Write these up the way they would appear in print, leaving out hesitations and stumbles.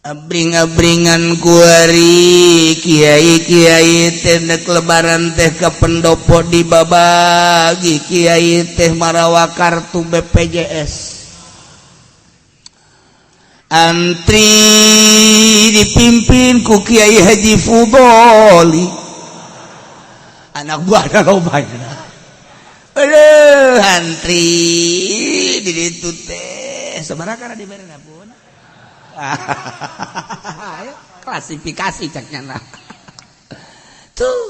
Abring-abringan kuari kiai-kiai teh nek lebaran teh ke pendopo dibabagi, kiai teh marawa kartu BPJS, antri dipimpin ku Kiai Haji Fudoli, anak buah loba. Aduh, antri di ditu teh sabaraha kana dibere pun. Ayo, klasifikasi caknya nah. Tuh.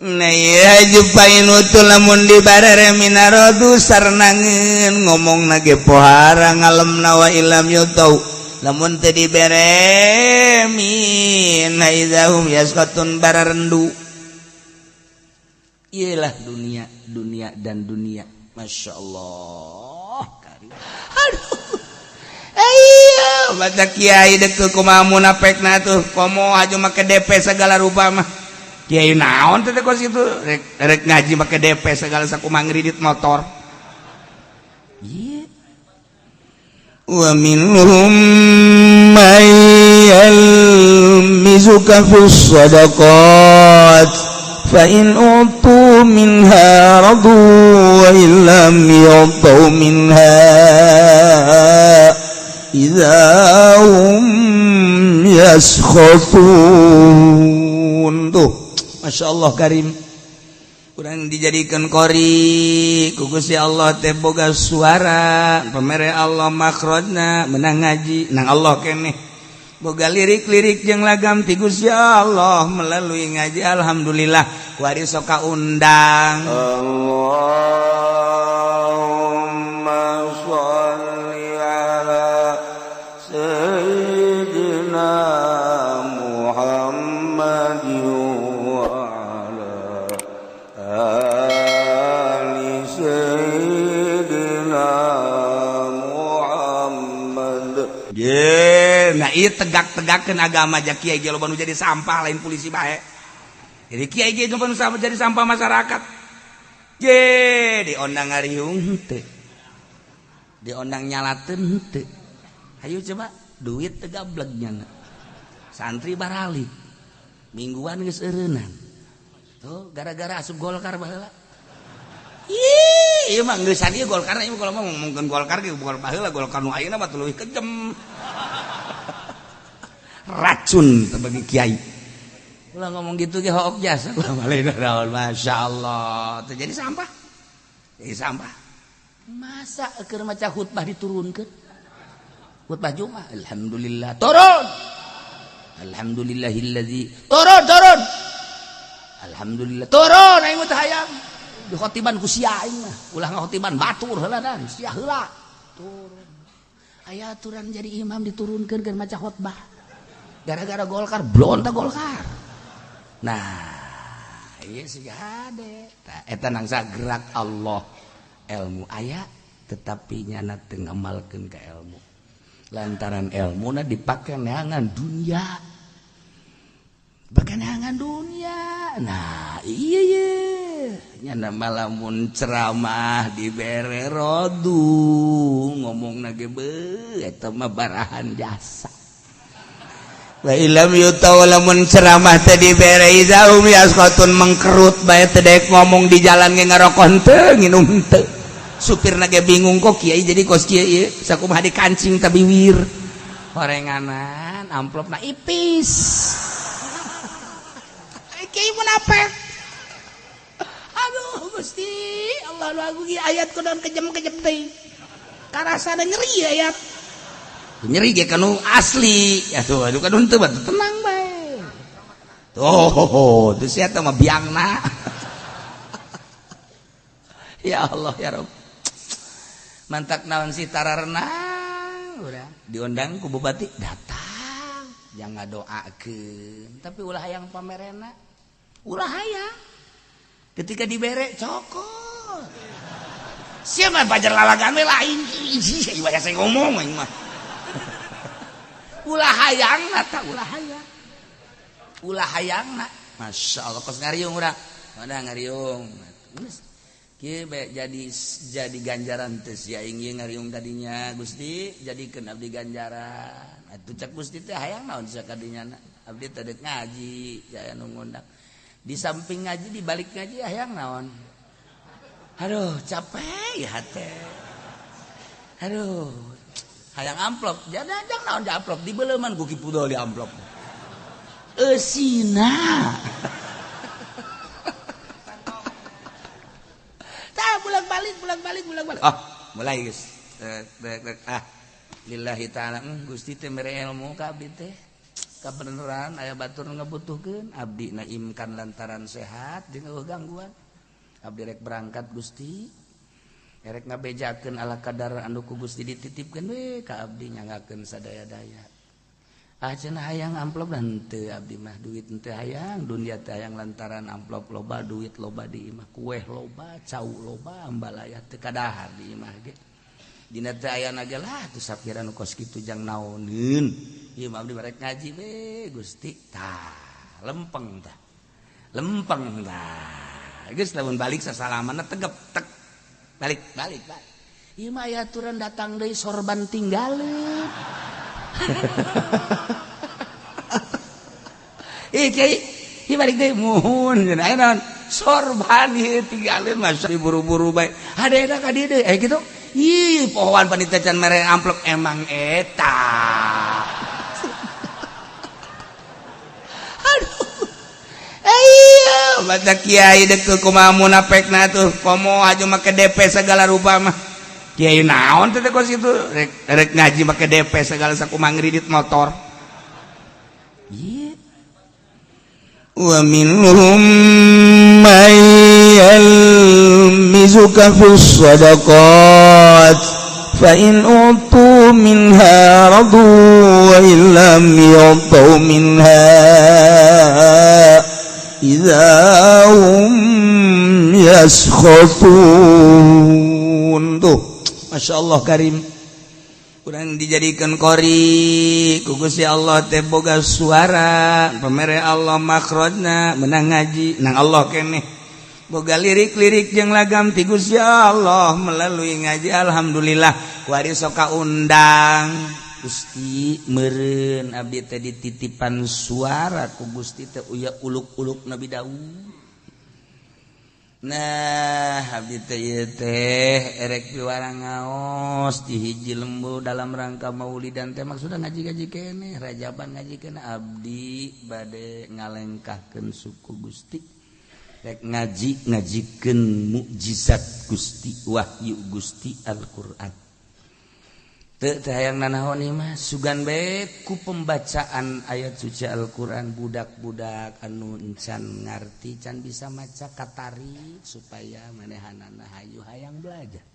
Nah iya jupain utul lamun dibarere minarodu sarnangeun ngomong nage pohara ngalemna wa ilam yutau lamun teu dibere min idahum yaskatun bararendu. Iyalah dunia, dunia dan dunia. Masya Allah. Aduh. Iya, mata kiai dek kumaha munafekna tuh, komo aja make DP segala rupa mah. Kiai naon teh kos itu rek, rek ngaji make DP segala sakumaha ngridit motor. Iya. Wa minhum may yalmizuka fis shadaqat fa in utu minha radu wa in lam yu'tu minha idza hum yaskhatun. Tuh, Masya Allah Karim, kurang dijadikan kori ku Gusti Allah teh boga suara pemere Allah makhrajna menang ngaji nang Allah keneh boga lirik-lirik jeung lagam ti Gusti Allah melalui ngaji. Alhamdulillah kuari sok undang. Allahumma sholli ala sayyidina Muhammad wa ala ali sayyidina Muhammad. Ye, nah ieu tegak-tegakeun agama ja kiai ge loba nu jadi sampah, lain polisi bae. Jadi kiai ge loba nu jadi sampah masyarakat. Ye, diondang ngariung teu. Diondang nyalateun teu. Ayo coba duit teu gablek nya. Santri baralik. Mingguan geus eureunnan. Tuh gara-gara asup Golkar baheula. Ih, ieu mah geusan ieu Golkar ieu kalau mau ngomongkeun Golkar ge bukan baheula, Golkar nu ayeuna mah leuwih kejem. Racun bagi kiai. Ulah ngomong gitu ge hook jasa. Ulah balik naon, Masya Allah. Terjadi sampah. Jadi sampah. Masa keur maca khutbah diturunkeun? Khutbah Jumat, alhamdulillah. Turun. Alhamdulillahillazi. Turun, turun. Alhamdulillah. Turun aing mah teu hayang. Dikhotiban ku sia aing mah. Ulah ngakhotiban batur heula dan sia heula. Turun. Aya aturan jadi imam diturunkeun keur maca khutbah. Gara-gara Golkar blonta Golkar. Nah, iya sih hade. Eta nangsa gerak Allah ilmu aya tetapi nyana teu ngamalkeun ka ilmu. Lantaran ilmuna dipake neangan dunia. Bahkan neangan dunia. Nah, iya iya. Nyana malamun ceramah dibere rodu ngomong ge beuh eta mah barahan jasa. Wa ilam yutau lamun ceramah teh dibere idahum yasqatun mengkerut bae teh daek ngomong di jalan ge ngarokok henteu nginum henteu. Supirna ge bingung kok kiai jadi kos kieu ieu sakumaha dikancing ta biwir. Horenganan amplopna ipis. Kiai munafik. Aduh Gusti, Allah lu agung ayat kunaon kejem-kejem teh. Karasana nyeri ayat. Nyeri ge kanu asli. Ya tuh, aduh kanu henteu batu tenang bae. Tuh, tuh sia teh mah biangna. Ya Allah ya Rabb. Mantak naon sih tararenang urang diundang ku bupati datang jangan doakeun tapi ulah hayang pamerena, ulah hayang ketika dibere cokot siapa pajar lalagan we lain ih banyak saya ngomong aing mah ulah hayang ta ulah hayang, ulah hayang. Masya Allah kos ngariung urang mana ngariung. Geus kieu bae jadi ganjaran teh sia ingin ngariung tadinya. Gusti jadikeun abdi ganjaran. Atuh cak Gusti teh hayang naon sakadinya abdi teh deuk ngaji jaya nu ngundang. Di samping ngaji di balik ngaji hayang naon? Aduh capek ya hate. Aduh hayang amplop. Jangan naon di amplop dibeleuman ku Ki Pudol di amplop. Eusina. Tah bolak-balik bolak-balik bolak-balik. Oh, mulai geus. Ah lillahi ta'ala Gusti teh mere ilmu ka abdi teh kabeneran aya batur ngabutuhkeun abdi naimkan lantaran sehat jeung eueuh gangguan abdi rek berangkat Gusti erek ngabejakeun ala kadar anu ku Gusti dititipkeun we ka abdi nyanggakeun sadaya-daya ah cenah hayang amplop henteu abdi mah duit henteu hayang dunia teh hayang lantaran amplop loba duit loba di imah kueh loba cau loba ambalaya teu kadahar di imah ge dina teh aya na ge lah teu sapira nu kos kitu jang naoneun ieu mah abdi barek ngaji we Gusti tah lempeng tah geus lamun balik sasalamanna tegep tek balik balik balik ieu mah aya aturan datang deui sorban tinggaleun ih kiai ieu balik deui muhun cenah aya naon sorban ieu tinggaleun masa buru-buru bae hadena ka dieu deui eh kitu. Ih, pohoan panitia can mere amplop emang eta. Aduh. Ayo, baca kiai deuk kumaha munafekna tuh, komo haju make DP segala rupa mah. Kiai naon teh kos kitu, rek ngaji make DP segala sakumaha ngridit motor. Ieu. Wa minhum may yalmizuka fis shadaqat fa in utu minha radu wa in lam yu'tu minha idza hum yaskhatun. Tuh masyaallah karim kurang dijadikan qori ku Gusti Allah teh boga suara pamere Allah makhrajna menang ngaji nang Allah keneh boga lirik-lirik jeung lagam ti Gusti Allah melalui ngaji alhamdulillah kuari sok kaundang Gusti meureun abdi teh dititipan suara ku Gusti teh uya uluk-uluk Nabi Daud. Nah abdi teh ieu teh erek piwarang ngaos di hiji lembur dalam rangka maulidan teh maksudna ngaji-ngaji keneh rajaban ngaji keneh abdi bade ngalengkahkeun suku Gusti rek ngaji ngajikeun mukjizat Gusti wahyu Gusti Al-Qur'an teu teh hayang nanaon ieu mah sugan bae ku pembacaan ayat suci Al-Qur'an budak-budak anu encan ngarti can bisa maca katarik supaya manehanana hayu hayang belajar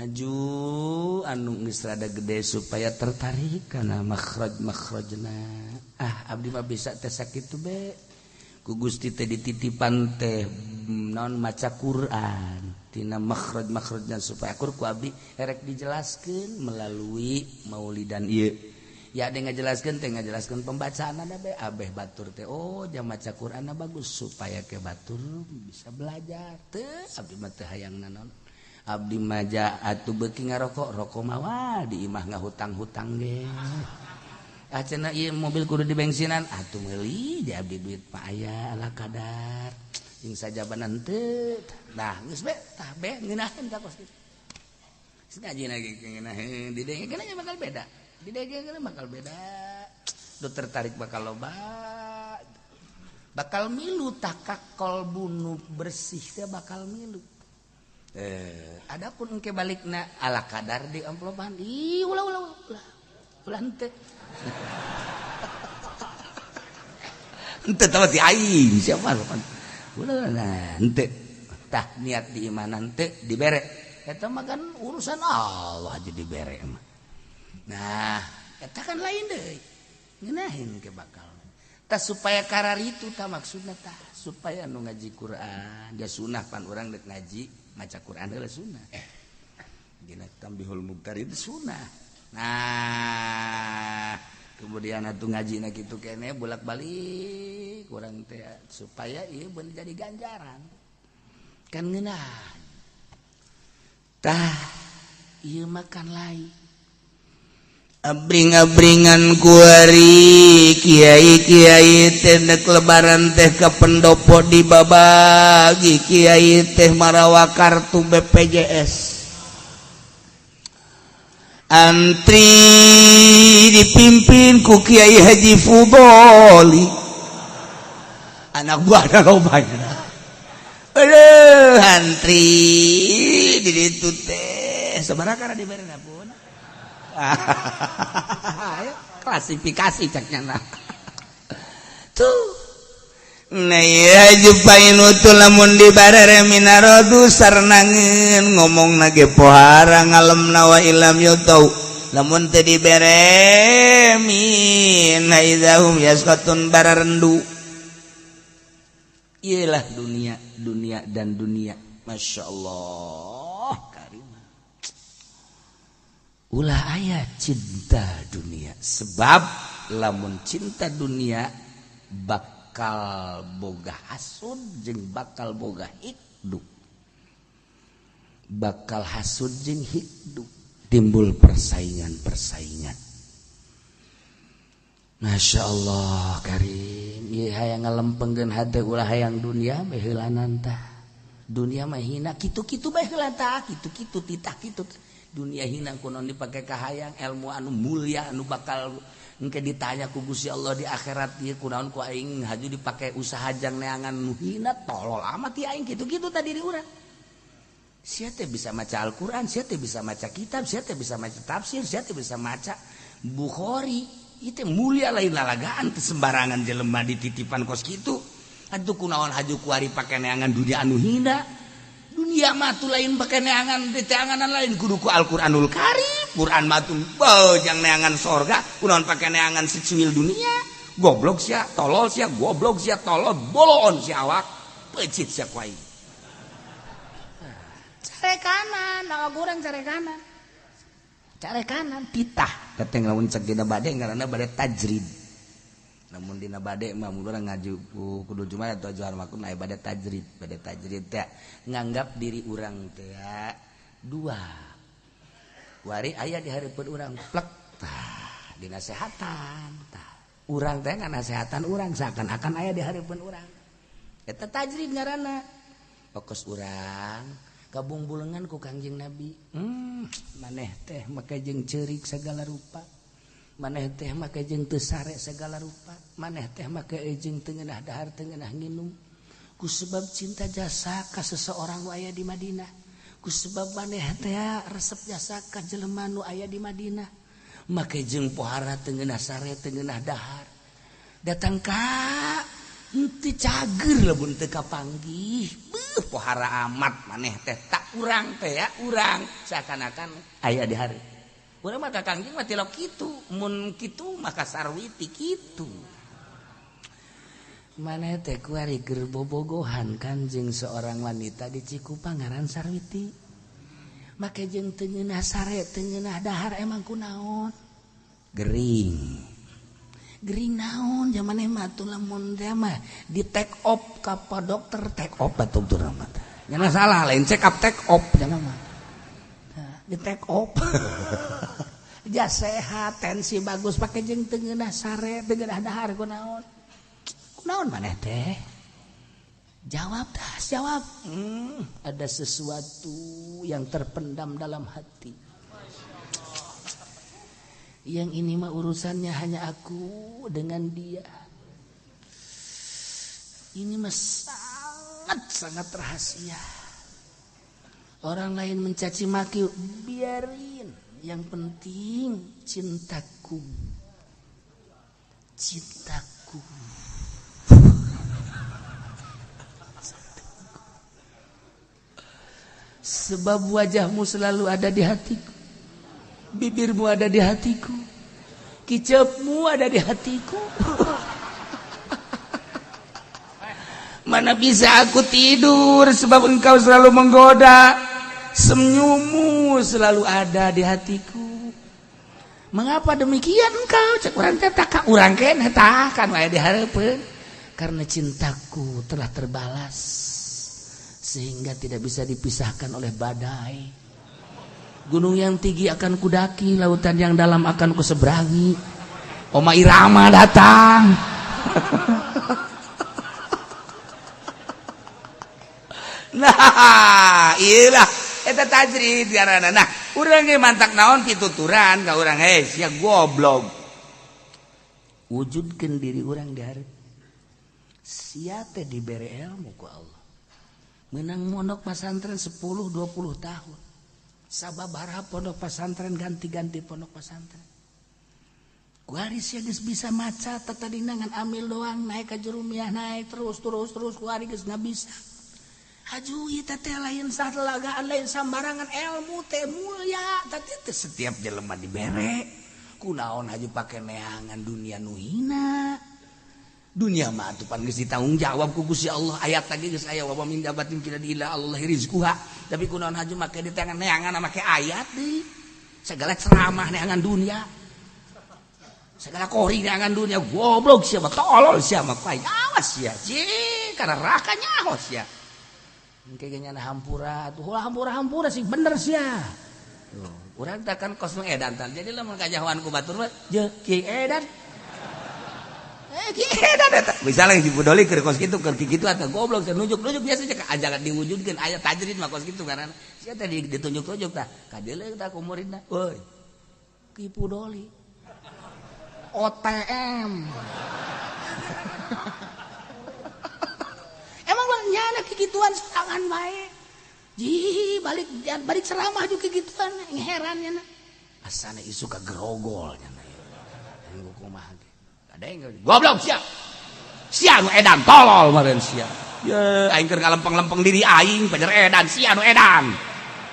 haju anu geus rada gede supaya tertarik kana makhraj-makhrajna ah abdi mah bisa teh sakitu be ku Gusti teh dititipan teh naon maca Qur'an tina makhraj-makhrajna supaya akur ku abdi erek dijelaskeun melalui maulidan ieu ya de ngajelaskeun teh ngajelaskeun pembacaanna be abeh batur teh oh jang maca Qur'anna bagus supaya ke batur bisa belajar teu abdi mah teu hayang naon abdi mah ja atuh beuki ngarokok rokok mawa di imah ngahutang-hutang ge ah cenah ieu mobil kudu dibensinan atuh meuli di abdi duit mah aya ala kadar jeung sajabanan teu nah geus be tah be ngeunaheun ka kos kitu geus ngaji lagi ngeunaheun didengekeun nya bakal beda didengekeun bakal beda nu tertarik bakal loba bakal milu takak kolbu nu bersih teh bakal milu adapun engke balikna ala kadar di amplopan ih ulah ulah ulah ulah henteu henteu tah ti aing siapa pan ulah nah henteu tah niat di imanan teu dibere eta mah kan urusan Allah aja dibere mah. Nah eta kan lain deui ngeunaheun ke bakal tah supaya karar itu tah maksudna tah supaya nu ngaji Quran dia sunah pan urang deuk ngaji maca Quran heula sunah dina tambihul mubtar itu sunah. Nah kemudian atuh ngajina kitu keneh bolak-balik urang teh supaya ieu beun jadi ganjaran kan ngeunah tah ieu mah kan lain. Abring-abringan kuari kiai-kiai teh nek lebaran teh ke pendopo dibabagi, kiai teh marawa kartu BPJS, antri dipimpin ku Kiai Haji Fudoli, anak buah ada lobanya. Aduh, antri di ditu teh sabaraha kana dibere pun. Ayo, klasifikasi caknya nah. Tuh. Nah iya jupain utul lamun dibarere minarodu sarnangeun ngomong nage pohara ngalem nawa ilam yutau lamun teu dibere min idahum yaskatun bararendu. Iyalah dunia, dunia dan dunia. Masya Allah karim. Ulah aya cinta dunia, sebab lamun cinta dunia bakal boga hasud jeung bakal boga hikdu, bakal hasud jeung hikdu, timbul persaingan-persaingan. Masya Allah karim. Ieu hayang ngalempengkeun hate ulah hayang dunia bae heulanan tah. Dunia mah hina kitu-kitu bae heula tah, kitu-kitu titah kitu. Dunia hina kunaon dipake kahayang ilmu anu mulia anu bakal engke ditanya ku Gusti Allah di akhirat ieu kunaon ku aing haju dipake usaha jang neangan nu hina, tolol amat ieu aing kitu-kitu tadi di urang. Sia teh bisa maca Al-Qur'an, sia teh bisa maca kitab, sia teh bisa maca tafsir, sia teh bisa maca Bukhari. Itu mulia lain lalagaan sembarangan jelema dititipan kos kitu. Atuh kunaon haju kuari pake neangan dunia anu hina. Dunia mah tuh lain pake neangan diteanganan lain kudu ku Al-Qur'anul Karim. Quran mah tuh jang neangan sorga, kunaon pake neangan secuil dunia. Goblok sia, tolol sia, goblok sia, tolol, boloon sia awak, pecit sia ku aing. Care kanan, awak urang care kanan. Care kanan titah kateng lamun cek dina bade ngaranna bade tajrid. Lamun dina bade mah mun urang ngaji kudu Jumat atau juhar makum aya bade tajrid. Bade tajrid teh nganggap diri urang teh dua. Wari aya di hareupeun urang plek tah dinasehatan tah. Urang teh nganasehatan urang seakan-akan aya di hareupeun urang. Eta tajrid ngaranna. Fokus urang kabungbulengan ku Kangjeng Nabi. Maneh teh make jeung ceurik segala rupa. Maneh teh make jeung teu sare segala rupa. Maneh teh make jeung teu ngeunah dahar teu ngeunah nginum. Ku sebab cinta jasa ka seseorang nu aya di Madinah. Ku sebab maneh teh resep jasa ka jelema nu aya di Madinah. Make jeung pohara teu ngeunah sare teu ngeunah dahar. Datang ka henteu cager lamun teu kapanggih. Pohara amat maneh teh tak urang teh ya urang seakan-akan aya di hari urang mah ka Kangjeng mah tilok kitu mun kitu maka sarwiti kitu maneh teh kuari keur bobogohan kanjeng seorang wanita di Cikupa ngaran Sarwiti make jeung teu ngeunah sare teu ngeunah dahar emang kunaon gering gering naon zaman mah tuh lamun teh mah di take off ka pa dokter take off atuh tuh mah nya salah lain check up take off nya mah di take off ja sehat tensi bagus pake jeung teu ngeunah sare teu ngeunah dahar kunaon kunaon maneh teh jawab dah jawab. Ada sesuatu yang terpendam dalam hati. Yang ini mah urusannya hanya aku dengan dia. Ini mah sangat-sangat rahasia. Orang lain mencaci maki, biarin. Yang penting cintaku. Cintaku. Sebab wajahmu selalu ada di hatiku. Bibirmu ada di hatiku. Kicepmu ada di hatiku. Mana bisa aku tidur sebab engkau selalu menggoda. Senyummu selalu ada di hatiku. Mengapa demikian engkau? Cek urang teh tak urang keneh tah kan wae dihareupeun. Karena cintaku telah terbalas sehingga tidak bisa dipisahkan oleh badai. Gunung yang tinggi akan kudaki, lautan yang dalam akan kuseberangi. Oma Irama datang. Nah, iyalah eta tajrid karena nah urang ge mantak naon pituturan ka urang heh sia goblok. Wujudkeun diri urang di hareup. Sia teh dibere ilmu ku Allah. Menang mondok pesantren 10 20 tahun. Sababaraha pondok pesantren ganti-ganti pondok pesantren. Kuari sia geus bisa maca tatadina ngan amil doang naik ka jurumiah naik terus terus terus kuari geus ngabisa. Haju ieu teh lain salagaan lain sambarangan ilmu teh mulia teh teh setiap jelema dibere. Kunaon haju pake neangan dunia nu hina. Dunia mah atuh pan geus ditanggung jawab ku Gusti Allah. Ayat lagi geus aya wa min dabatin fil illa Allah rizquha. Tapi kunaon haju make di tangan neangan make ayat deui. Segala ceramah neangan dunia. Segala kori neangan dunia goblok sia mah tolol sia mah awas sia. Cing kana neraka nyaho sia. Engke ge nyana hampura atuh ulah hampura-hampura sing bener sia. Tuh, urang teh kan kos nu edan tah. Jadi lamun kajahoan ku batur mah je kieu edan. Misalnya si Budoli keur kos kitu keur kitu atau goblok teh nunjuk-nunjuk biasa cek ajaran diwujudkeun aya tajrid mah kos kitu karena sia teh ditunjuk-tunjuk tah ka deuleu tah ku muridna euy Ki Pudoli OTM emang lah nyana kikituan sorangan bae ji balik balik ceramah juga kikituan heran nyana asana isu ka gerogol nyana ieu kumaha ge goblok sia. Sia nu edan tolol meureun sia. Ye aing keur ngalempeng-lempeng diri aing pajar edan sia nu edan.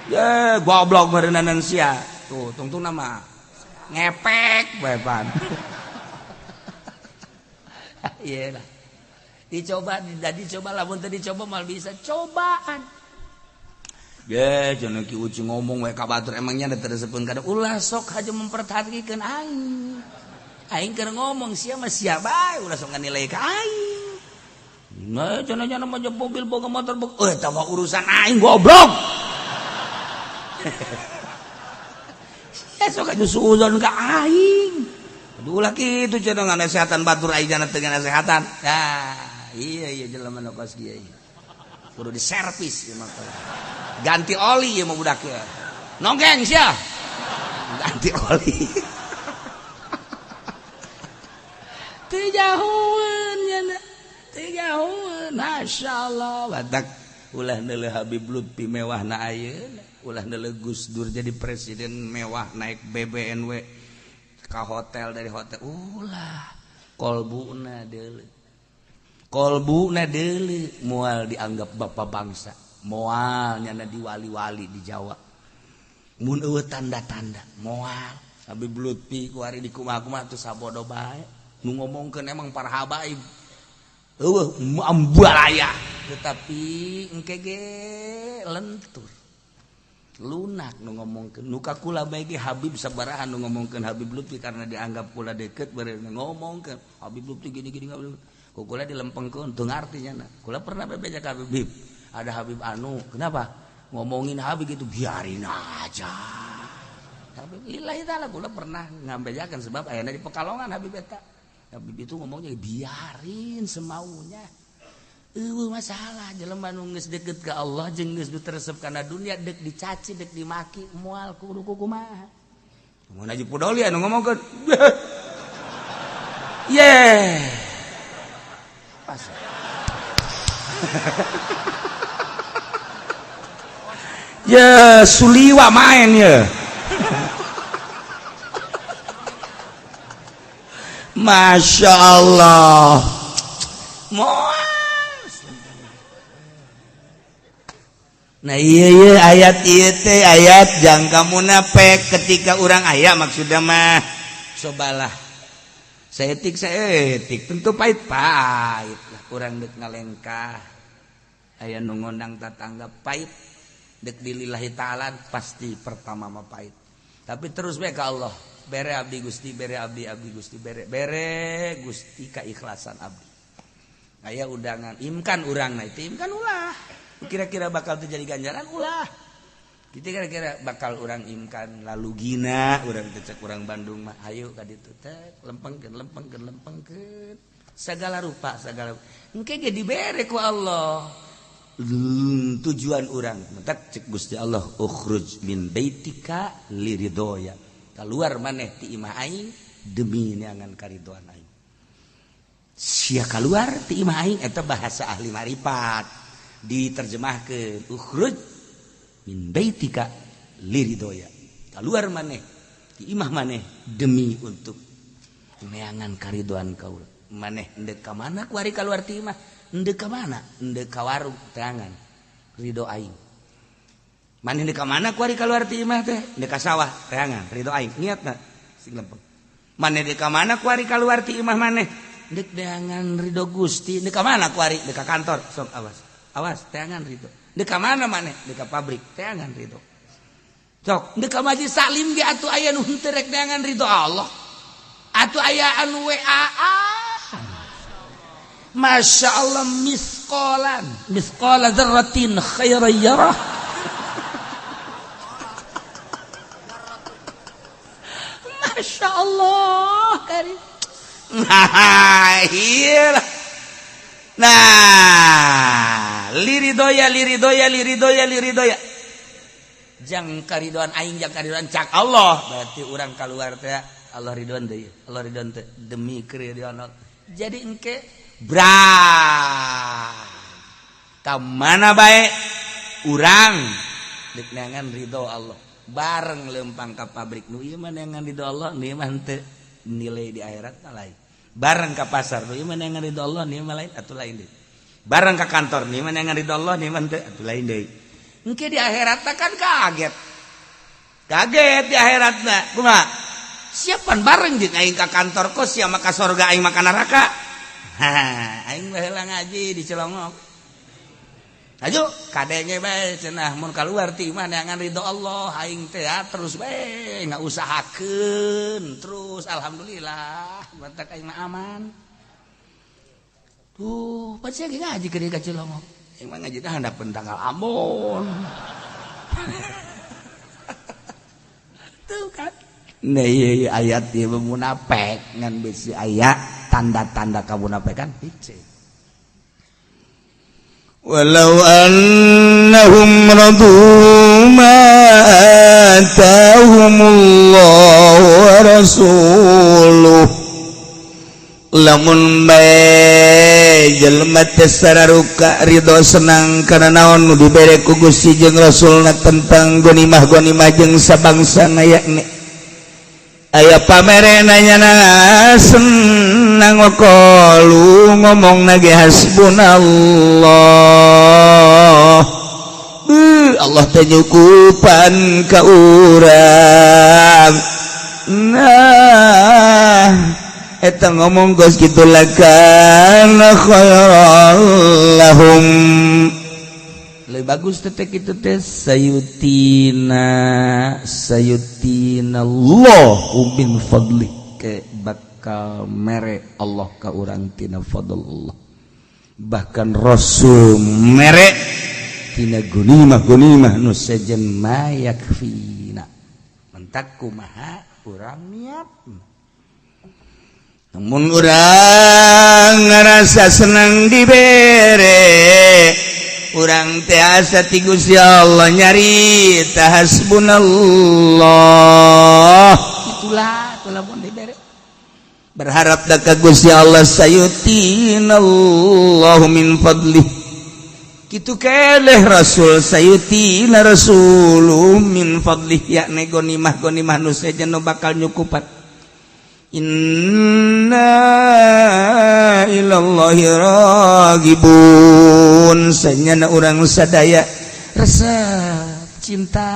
Ye goblok meureunnan sia. Tuh tungtungna mah ngepek bae pan. Ieu lah. Dicoba dicoba lamun teu dicoba mal bisa cobaan. Ye cenah Ki Ucu ngomong we ka batur emangnya da teu resepeun kada ulah sok haja mempertahankeun aing. Aing keur ngomong sia mah sia bae ulah sok nganilai ka aing. Nah cenah nya mah mobil boga motor boga eta mah urusan aing goblok. Sia sok aju suuzon ka aing. Aduh ulah kitu cenah nganasehatan batur aing jana teu nganasehatan. Nah, iya iya jelema nu kos kieu. Kudu diservis ieu mah. Ganti oli ieu mah budak ieu. Nonggeng sia. Ganti oli. Teu jauheun teu jauheun masyaallah batak ulah neuleuh Habib Lutfi mewah na ayeuna ulah neuleuh Gus Dur jadi presiden mewah naik BBNW ka hotel dari hotel ulah kolbuna deuleu kolbuna deuleu moal dianggap bapak bangsa moal nyana diwali-wali di Jawa mun eueuh tanda-tanda moal Habib Lutfi ku ari di kumaha-kumaha teu sabodo bae nu ngomongkeun emang para habaib eueuh ambalaya tetapi engke ge lentur lunak nu ngomongkeun nu ka kula bae ge Habib sabaraha nu ngomongkeun Habib Lutfi karena dianggap kula deket beureun ngomongkeun Habib Lutfi gini-gini ku kula dilempengkeun teu ngarti nya kula pernah bebeja ka Habib ada Habib anu kenapa ngomongin Habib gitu biarin aja Habib lillahi taala kula pernah ngambejakeun sebab ayana di Pekalongan Habib eta Habib itu ngomongnya biarin semaunya. Eueuh masalah jelema nu geus deket ka Allah jeung geus teresep kana dunia deuk dicaci deuk dimaki moal kudu kumaha. Mun Haji Pudoli anu ngomongkeun. Ye. Pas. Ye suliwa main ye. Masya Allah. Nah iya iya ayat iya teh ayat jangka munafik ketika orang ayat maksudnya mah cobalah seetik seetik tentu pahit pahit lah kurang dek ngalengkah aya nu ngondang tatangga pahit dek dilillahi ta'ala pasti pertama mah pahit tapi terus bae ka Allah bere abdi Gusti bere abdi abdi Gusti bere bere Gusti keikhlasan abdi aya undangan imkan urang na itu imkan ulah kira-kira bakal terjadi ganjaran ulah Kita kira-kira bakal urang imkan lalu gina urang teh cek urang Bandung mah hayu ka ditu teh lempengkeun lempengkeun lempengkeun segala rupa segala engke ge dibere ku Allah. Tujuan urang mentak cek Gusti Allah ukhruj min baitika liridhoya. Keluar maneh ti imah aing demi neangan karidoan aing. Sia keluar ti imah aing eta bahasa ahli marifat diterjemahkeun ukhruj min baitika liridhoya. Keluar maneh ti imah maneh demi untuk neangan karidoan kaula. Maneh endek ka mana kuari keluar ti imah? Endek ka mana? Endek ka warung teangan ridho aing. Maneh endek ka mana kuari keluar ti imah teh? Endek ka sawah teangan ridho aing. Niatna sing lempeng. Maneh endek ka mana kuari keluar ti imah maneh? Endek teangan ridho Gusti. Endek ka mana kuari? Endek ka kantor. Sok awas. Awas teangan ridho. Endek ka mana maneh? Endek ka pabrik teangan ridho. Sok endek ka majlis taklim ge atuh aya nu henteu rek teangan ridho Allah. Atuh aya anu WA. Masya Allah misqalan misqala dzarratin khairan yarah. Masya Allah karim. Nah, iyalah. Nah, liridoya liridoya liridoya liridoya. Jang karidoan aing jang karidoan cak Allah. Berarti urang keluar teh Allah ridhoan deui. Allah ridhoan teh demi keridoan Allah. Jadi engke bra ka mana bae urang deuk neangan ridho Allah bareng lempang ka pabrik nu ieu mah neangan ridho Allah nu ieu mah henteu nilai di akhirat mah lain. Bareng ka pasar nu ieu mah neangan ridho Allah nu ieu mah lain atuh lain deui. Bareng ka kantor nu ieu mah neangan ridho Allah nu ieu mah henteu atuh lain deui. Engke di akhirat kan kaget. Kaget di akhiratna kumaha? Siapan bareng jeung aing ka kantor kos sia mah ka sorga aing mah ka neraka. Aing baheula ngaji di Cilongok. Ayo kadenge bae cenah mun kaluar ti imah neangan ridho Allah aing teh terus bae ngausahakeun terus alhamdulillah batak aing mah aman. Tuh, pasti ge ngaji ke ka Cilongok. Aing mah ngaji teh handapeun tanggal Ambon. Tuh kan. Nah ieu ayat ieu munafik ngan bisi aya tanda-tanda kamunafikan hiji. Walau annahum radu ma atahumullahu wa rasuluh. Lamun bae jelema teh sararuka ridho senang kana naon nu dibere ku Gusti jeung Rasulna tentang gonimah-gonimah jeung sabangsana yakni aya pamere nanya senang waqalu ngomong nage hasbunallah. Allah teh nyukupan ka urang. Nah eta ngomong geus kitu lakana khairan lahum. Lebih bagus tetek itu teh sayutina sayutina Allahu min fadli ke bakal mere Allah ka urang tina fadl Allah. Bahkan Rasul mere tina gunimah-gunimah nu sejen mayakfina. Mentak kumaha urang niat. Namun urang ngarasa senang dibere urang teh asa ti Gusti Allah nyarita hasbunallah. Itulah itulah mun dibere. Berharap da ka Gusti Allah sayutinallahu min fadlih. Kitu keleh Rasul sayutina Rasulu min fadlih yakni gonimah-gonimah nu sejen nu bakal nyukupan. Inna ilallahi ragibun. Sanyana urang sadaya resep cinta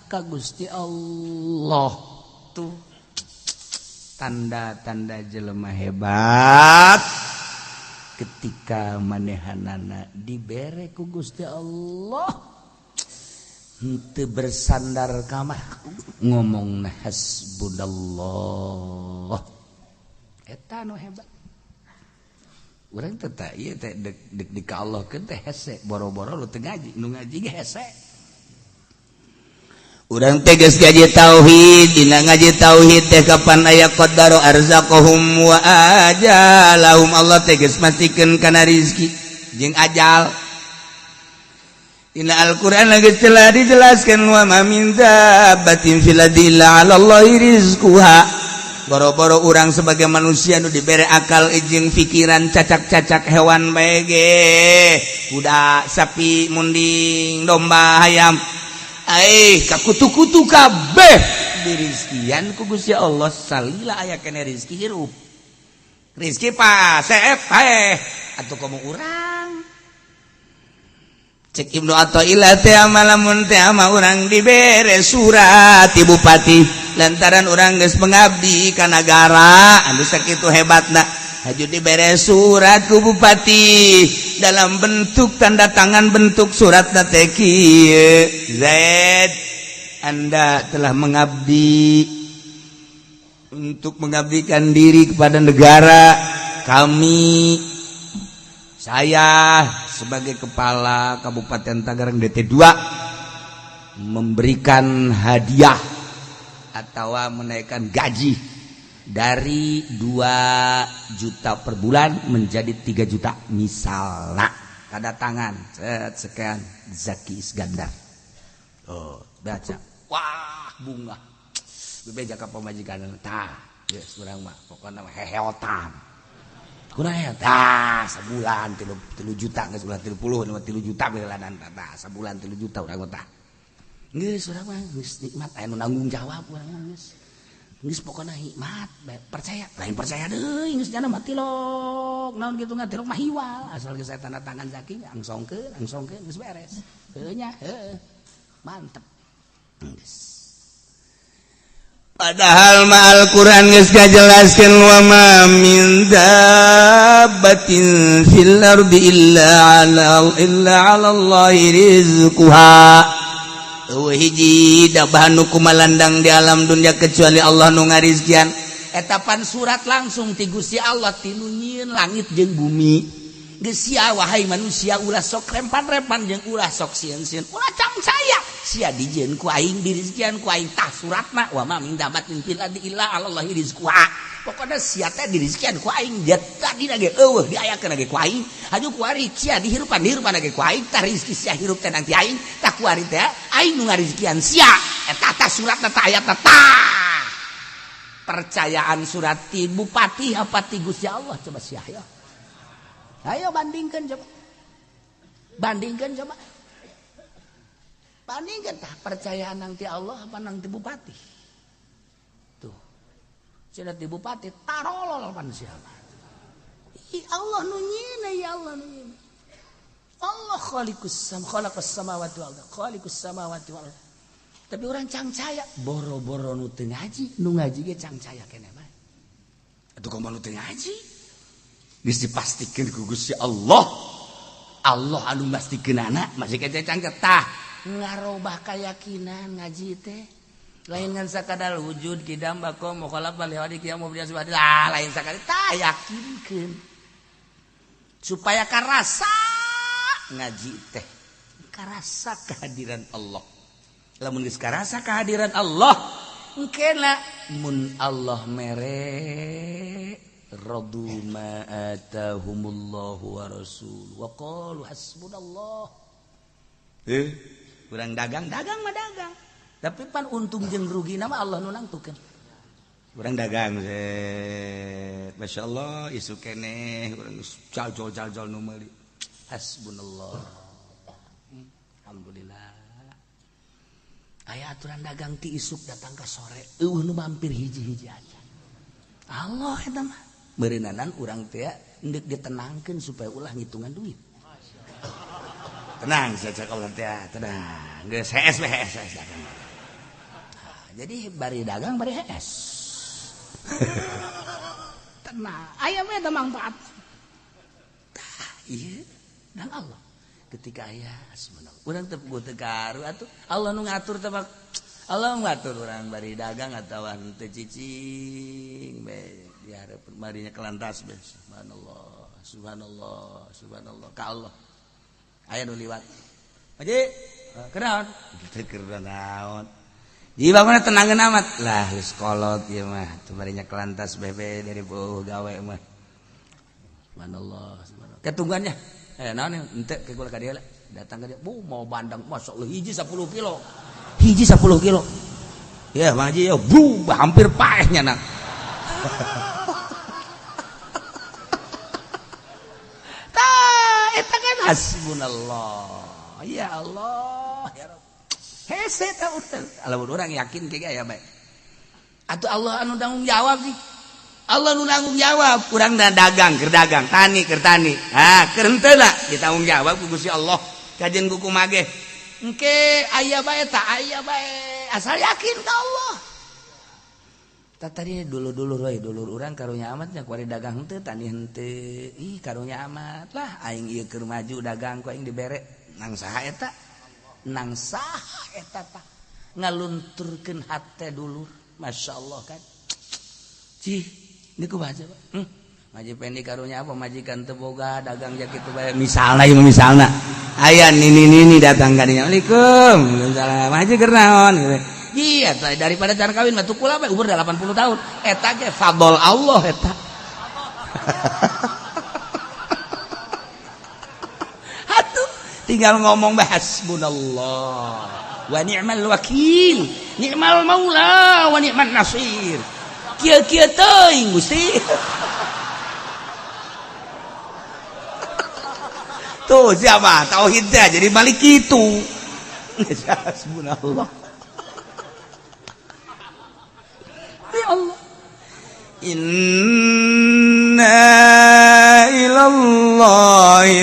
ka Gusti Allah tuh tanda-tanda jelema hebat ketika manehanana dibere ku Gusti Allah henteu bersandar ka mah ngomongna hasbunallah eta nu hebat. Urang teh tah ieu teh dek di ka Allah keun teh hese boro-boro lu teu ngaji nu ngaji ge hese. Urang teh geus ngaji tauhid, dina ngaji tauhid teh kapan aya qaddaro arzaqahum wa ajalahum, Allah teh geus mastikeun kana rizki jeung ajal. Dina Al-Qur'an geus telah dijelaskan, wa ma min dabbatin fil ardi illa 'ala Allahi rizquha. Boro-boro urang sebagai manusia nu dibere akal jeung pikiran, cacak-cacak hewan bae ge, kuda, sapi, munding, domba, hayam, kakutu-kutu kabeh dirizkian ku Gusti Allah. Salila aya kene rizki hirup, rizki pasep paeh. Atuh komo urang, cek Ibnu Athaillah teh, lamun teh ama urang dibere surat ti bupati lantaran urang geus mengabdi ka nagara anu sakitu hebatna, haju dibere surat ku bupati dalam bentuk tanda tangan, bentuk surat teh kieu, "Zaid, Anda telah mengabdi untuk mengabdikan diri kepada negara kami. Saya sebagai kepala Kabupaten Tangerang DT2 memberikan hadiah atau menaikkan gaji dari 2 juta per bulan menjadi 3 juta," misalnya. Tanda tangan set, sekian, Zaki Iskandar. Oh, baca, wah, bunga bebeja ka pamajikan, "Tah, geus urang mah pokona mah heheotan." Kurang ya, tah, sebulan 3 juta geus, bulan 30 3 juta belanan, tah, sebulan 3 juta urang mah, tah. Geus urang mah geus nikmat, aya nu nanggung jawab urang mah, geus. Geus pokona hikmat, percaya, lain percaya deui, geus jana mah tilok, naon kitu ngatilok mah hiwal, asal geus saya tanda tangan Zaki, angsongkeun, angsongkeun geus beres. Heuh nya, heuh. Mantep. Geus. Padahal ma Al-Qur'an geus ngajelaskeun, wa ma min dabbatin fil ardi illa 'ala Allahi rizquha. Eueuh hiji dabah nu kumalandang di alam dunia kecuali Allah nu ngarizkian. Eta pan surat langsung ti Gusti Allah, ti nu nyieun langit jeung bumi. Geus sia, wahai manusia, ulah sok rempan-rempan jeung ulah sok sieun-sieun. Ulah cangcaya. Sia dijieun ku aing, dirizkian ku aing, tah suratna, wa ma min dabbatin fil ardi illa 'ala Allahi rizquha. Pokoknya sia teh dirizkian ku aing, dia tadi lagi eueuh diayakeun lagi ku aing. Haju kuari sia dihirupan, dihirupan lagi ku aing, tah rizki sia hirup teh nanti aing, tah kuari teh aing nu ngarizkian sia. Eta tah suratna, tah ayatna, tah. Percayaan surat ti bupati apa ti Gusti Allah, coba sia ayo. Ayo bandingkan coba. Bandingkan coba. Bandingkan tah, percayaan nang ti Allah apa nang ti bupati. Tuh. Cenah ti bupati tarolol pan siapa. I Allah nu nyieun, ya Allah nu nyieun. Allah khaliqus sam khalaqas samawati wal ardh, khaliqus samawati wal ardh. Tapi orang cangcaya, boro-boro nu teu ngaji, nu ngaji ge cangcaya keneh bae. Atuh komo nu teu ngaji? Geus dipastikeun ku Gusti Allah. Allah anu mastikeunana masih kece cangcaya, tah ngarobah keyakinan ngaji teh. Lain ngan sakadar wujud kidam bako mukhalafah li hawadits qiyam mubdi lah, lain sakadar, tah yakinkeun supaya karasa ngaji teh karasa kehadiran Allah. Lamun geus karasa kehadiran Allah, engkena mun Allah mere, radu ma atahumullahu wa rasul wa qalu hasbunallah. Kurang dagang, dagang mah dagang, tapi pan untung jeung rugi nama Allah nu nangtukeun. Urang dagang set, Masya Allah, isuk keneh urang jaljol jaljol nu meuli. Hasbunallah, alhamdulillah. Aya aturan dagang ti isuk datang ke sore, eueuh nu mampir hiji-hiji aja. Allah eta mah meureunana urang teh endek ditenangkeun supaya ulah ngitungan duit. Tenang saja kalau teh, tenang geus, hees we, hees hees dagang. Nah, jadi bari dagang bari hees, tenang, aya mah eta manfaat. Tah ieu dan Allah ketika aya hasbunallah, urang teu teu karu atuh, Allah nu ngatur teh, Allah ngatur urang bari dagang atawa henteu, cicing be di hareupeun marinya kelantas be, subhanallah, subhanallah, subhanallah ka Allah. Aya nu liwat, "Haji, kunaon?" Teu keur naon. Jadi bangunna tenangan amat lah geus kolot ieu mah teu kelantas bebe dari beuh gawe mah. Subhanallah, subhanallah. Ketungguannya naon henteu ke kula ka dieu datang ka dia bu mau bandang masuk hiji 10 kilo. Hiji 10 kilo. Ya Bang Haji ya bu hampir paehnya nak. Tah eta kan hasbunallah. Ya Allah ya Rabb. Hese ta urang. Lamun urang yakin ke aya bae. Atuh Allah anu tanggung jawab sih. Allah nu tanggung jawab. Urang da dagang keur dagang, tani keur tani. Ha, keur henteu ditanggung jawab ku Gusti Allah. Kajeun ku kumage. Engke aya bae tak aya bae. Asal yakin ka Allah. Tah tadi dulur-dulur we, dulur urang karunya amatnya kuari dagang henteu, tani henteu. Ih karunya amat lah aing ieu keur maju dagang ku aing dibere. Nang saha eta? Nang saha eta tah ngalunturkeun hate dulur. Masya Allah kan. Cih, ini kumaha coba? Maji pendi karunya apa majikan teu boga dagang ja kitu bae. Misalna ieu misalna. Aya nini-nini datang ka dinya. Assalamualaikum. Waalaikumsalam. Haji keur naon? Iya, daripada cara kawin mah tukul apa umur 80 tahun. Eta ge fadl Allah eta. Atuh tinggal ngomong bae hasbunallah wa ni'mal wakil, ni'mal maula wa ni'man nasir. Kieu-kieu teuing Gusti. Tuh siapa tauhidnya jadi balik itu. Hasbunallah. Ya Allah. Inna ilallahi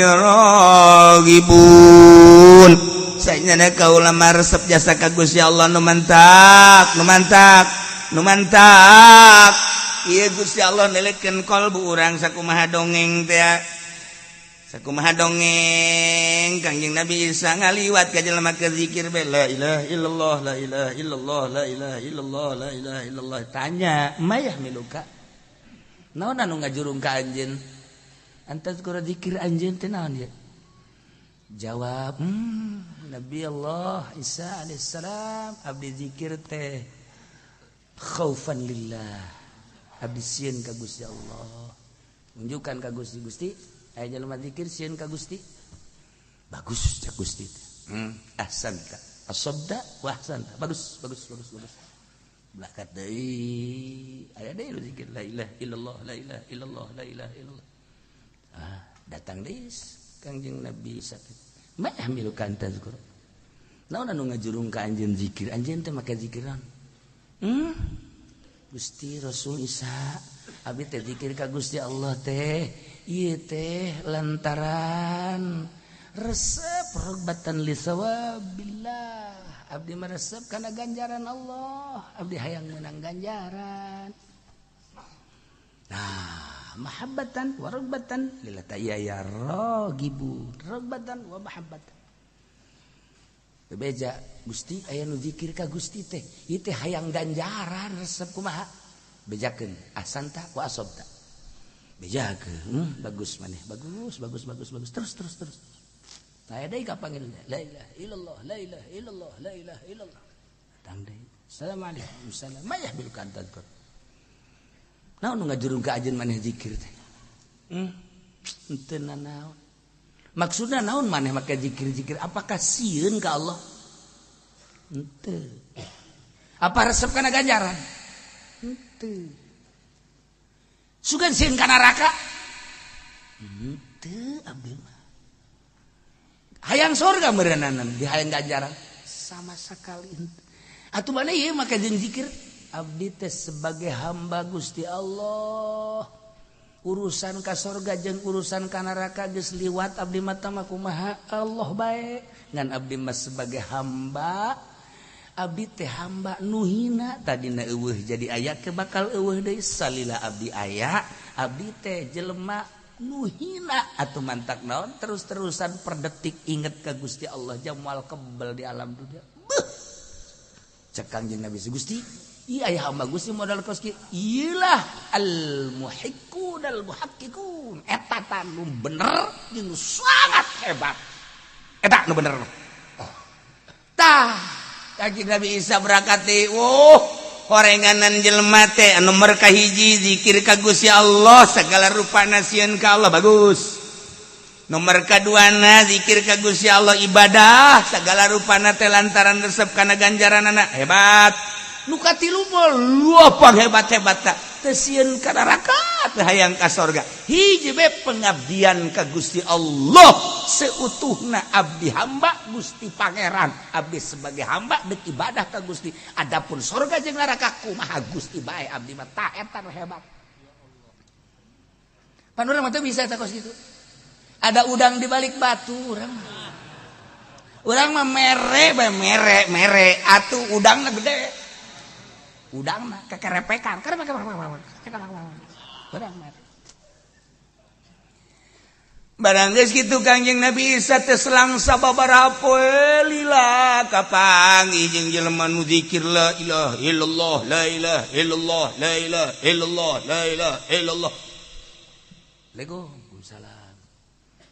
raghibun. Saenyana kaula resep jasa ka Gusti Allah nu mantak, nu mantak, nu mantak. Ieu Gusti Allah nelekeun kalbu urang sakumaha dongeng teh. Sakumaha dongeng Kangjeng Nabi Isa ngaliwat ka jelema keur zikir bae la ilaha illallah la ilaha illallah la ilaha illallah la ilaha illallah. Tanya, mayah miluka? Naon anu ngajurung ka anjeun? Antaz kura zikir anjeun teh naon ieu? Jawab, Nabi Allah Isa alaihissalam abdi zikir teh khaufan lillah. Abdi sieun ka Gusti Allah. Unjukkan ka Gusti Gusti. Aya jelema zikir sieun ka Gusti. Bagus cak Gusti teh. Ahsanta. Asabda wa ahsanta. Bagus, bagus, bagus, bagus. Belakat deui. Aya deui nu zikir la ilaha illallah, la ilaha illallah, la ilaha illallah. Ah, datang deui Kangjeng Nabi Isa. Ma yahmiluka an tazkur. Naon anu ngajurung ka anjeun zikir? Anjeun teh make zikiran. Gusti Rasul Isa, abdi teh zikir ka Gusti Allah teh. Ieu teh lantaran resep rogbatan li sawabillah. Abdi meresep kana ganjaran Allah, abdi hayang menang ganjaran. Nah, mahabbatan wa rogbatan lillah ta'ala ya ragibun, rogbatan wa mahabbatan. Bebeja Gusti aya nu zikir ka Gusti teh, ieu teh hayang ganjaran resep kumaha? Bejakeun ahsanta wa asabta. Bejakeun, bagus maneh, bagus, bagus, bagus, bagus, terus, terus, terus. Nah, deui ka panggil la ilaha illallah, la ilaha illallah, la ilaha illallah. Datang deui. Assalamualaikum. Assalam. Mayah bil kantadkur. Naon nu ngajurung ka ajeun maneh zikir teh? Henteu nanaon. Maksudna naon maneh make zikir-zikir? Apakah sieun ka Allah? Henteu. Apa resep kana ganjaran? Henteu. Sugan sieun ka neraka? Henteu abdi mah. Hayang surga meureunana di hayang ganjaran sama sekali henteu. Atuh mana ieu make jeung zikir? Abdi teh sebagai hamba Gusti Allah. Urusan ka sorga jeung urusan ka neraka geus liwat abdi mah tah kumaha Allah bae. Ngan abdi mah sebagai hamba, abdi teh hamba nu hina tadina eueuh jadi aya ke bakal eueuh deui salila abdi aya, abdi teh jelema nu hina atuh mantak naon terus-terusan per detik inget ka Gusti Allah jamal kebel di alam dunia. Beuh. Cek Kangjeng Nabi Gusti, iya aya hamba Gusti modal kos kieu. Iyalah al muhiqqun al muhaqqiqun. Eta tah nu bener jeung sangat hebat. Eta nu bener. Tah Kanjeng Nabi Isa berangkat deui. Oh, horenganan jelema teh anu nomor kahiji zikir ka Gusti Allah segala rupana sieun ka Allah bagus. Nomor kaduana zikir ka Gusti Allah ibadah segala rupana teh lantaran resep kana ganjaranana hebat. Nu katilu mah lupa hebat-hebat tak teu sieun ka neraka teu hayang ka sorga. Hiji be pengabdian ka Gusti Allah seutuhna abdi hamba Gusti Pangeran, abdi sebagai hamba dek ibadah ka Gusti. Adapun sorga jeung neraka kumaha Gusti bae abdi mah tah eta nu hebat. Pan urang mah teu bisa eta kos kitu. Ada udang di balik batu urang mah. Urang mah mere bae mere mere atuh udangna gede. Udangna kekerepekan. Urang mere. Barang geus kitu Kangjeng Nabi Isa teh selang sababaraha poe lila kapanggih jeung jelema nu zikir la ilaha illallah la ilaha illallah la ilaha illallah la ilaha illallah. Waalaikumsalam.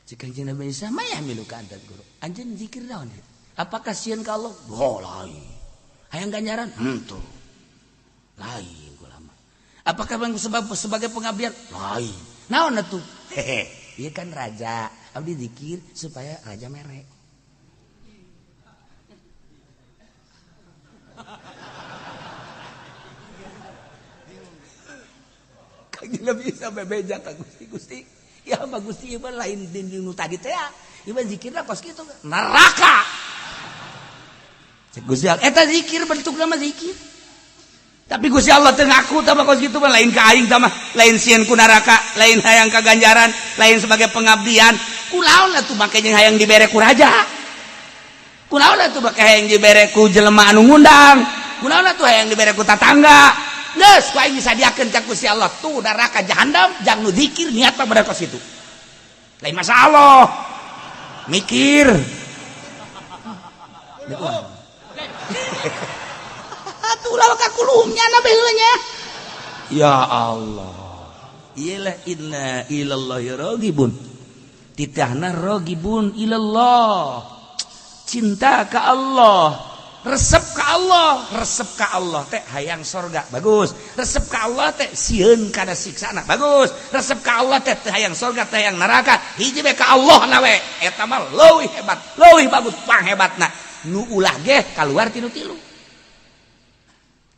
Cek Kangjeng Nabi Isa mah yahmiluka anta guru. Anjeun zikir naon? Apakah sieun ka Allah? Oh, lain. Hayang ganjaran? Henteu. Lain ulama. Apakah bang sebagai pengabdian? Lain. Naon atuh? Hehe. Ieu kan raja. Abdi zikir supaya raja mere. Kangjeng Nabi Isa bebeja ka Gusti Gusti. Ya mah Gusti ieu mah lain nu tadi teh. Ieu mah zikirna kos kitu neraka. Cek Gusti Allah eta zikir bentukna mah zikir. Tapi Gusti Allah teu ngaku tah kos kitu mah lain ka aing tah mah, lain sieun ku neraka, lain hayang ka ganjaran, lain sebagai pengabdian. Kulaon atuh make jeung hayang dibere ku raja. Kulaon atuh make hayang dibere ku jelema anu ngundang. Kulaon atuh hayang dibere ku tatangga. Geus ku aing disadiakeun ka Gusti Allah tuh neraka jahanam jang nu zikir niat mah bener kos kitu. Lain masalah. Mikir. Atuh ka kulumnya na baheula nya. Ya Allah. Iyalah inna ilallahi raghibun. Titahna raghibun ilallah. Cinta ka Allah, resep ka Allah, resep ka Allah teh hayang sorga bagus. Resep ka Allah teh sieun kana siksana bagus. Resep ka Allah teh hayang sorga teh hayang neraka. Hiji be ka Allah na we. Eta mah leuwih hebat, leuwih bagus panghebatna. Nu ulah ge kaluar tinu tilu.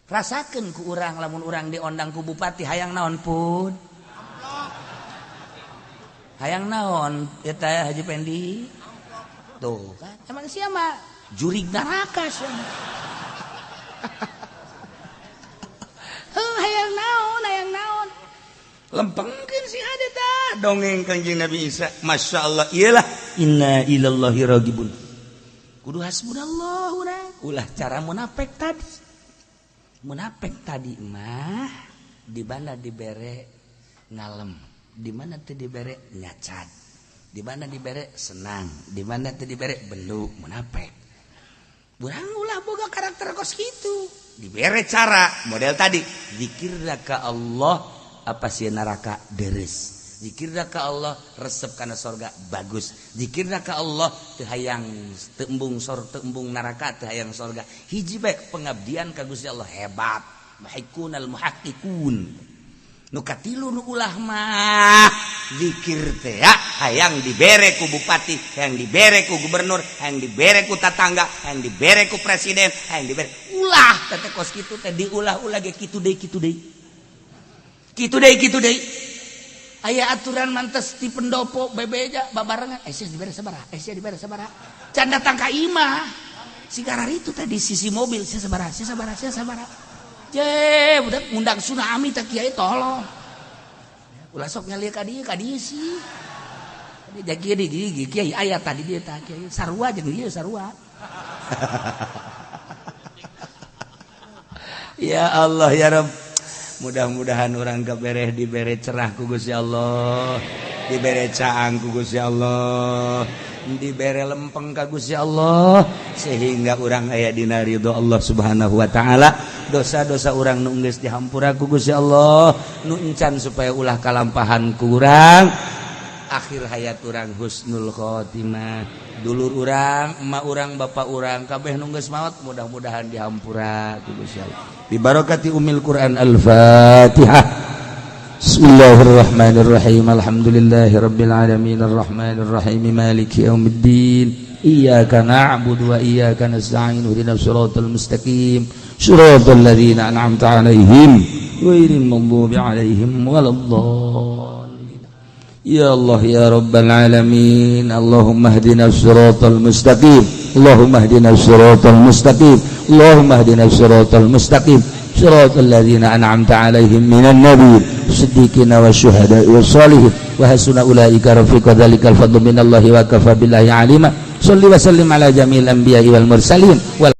Rasakeun ku urang lamun urang diondang ku bupati hayang naon pun. Hayang naon eta Haji Pendi? Tuh kan emang sia mah jurig neraka sia mah. Heuh hayang naon hayang naon. Lempengkeun si hade tah dongeng Kangjeng Nabi Isa. Masyaallah iyalah inna ilallahi raghibun. Kudu hasbunallah urang. Ulah cara munafik tadi. Munafik tadi mah di mana dibere ngalem, di mana teu dibere nyacat, di mana dibere senang, di mana teu dibere belu munafik. Urang ulah boga karakter kos kitu. Dibere cara model tadi, zikirna ka Allah apa sieun neraka deres. Zikirna ka Allah resep kana sorga bagus. Zikirna ka Allah teu hayang teu embung sor teu embung neraka teu hayang sorga. Hiji bae pengabdian ka Gusti Allah hebat. Muhaqqiqunal muhaqqiqun. Nu katilu nu ulah mah zikir teh hayang dibere ku bupati, hayang dibere ku gubernur, hayang dibere ku tatangga, hayang dibere ku presiden, hayang dibere. Ulah teh kos kitu teh diulah-ulah ge kitu deui kitu deui. Kitu deui kitu deui. Aya aturan mantes di pendopo bebeja babarengan sia dibere sabaraha, sia dibere sabaraha. Can datang ka imah. Si garar itu teh di sisi mobil sia sabaraha, sia sabaraha, sia sabaraha. Je, budak ngundang tsunami teh kiai tolong. Ulah sok nyalieu ka dieu sih. Jadi kieu di kiai aya tadi dieu tah kiai sarua jeung ieu sarua. Ya Allah ya Rabb. Mudah-mudahan orang kebereh dibere cerah ku Gusti Allah, dibere caang ku Gusti Allah, dibere lempeng ka Gusti Allah, sehingga urang aya dina ridho Allah Subhanahu wa taala. Dosa-dosa urang nu geus dihampura ku Gusti Allah, nu encan supaya ulah kalampahan ku urang. Akhir hayat urang husnul khotimah. Dulur urang, emak urang, bapak urang, kabeh nu geus maot mudah-mudahan dihampura ku Gusti Allah. Bi barakati umil Quran. Al-Fatihah. Bismillahirrahmanirrahim. Alhamdulillahirabbil alamin, arrahmanirrahim, maliki yaumiddin. Iyyaka na'budu wa iyyaka nasta'in, ihdinas siratal mustaqim, siratal ladzina an'amta 'alaihim, ghairil maghdubi 'alaihim waladdallin. Ya Allah, ya Rabbal alamin, Allahumma ihdinas siratal mustaqim. Allahumma ihdinas siratal mustaqim. Allahumma ihdinas siratal mustaqim. Siratal ladzina an'amta 'alaihim minan nabiyyin, siddiqina, wasyuhada'i, wassalihin, wa hasuna ulaika rafiqa. Dzalikal fadlu minallahi wa kafa billahi alima. Shalli wa sallim ala jami'il anbiya'i wal mursalin wal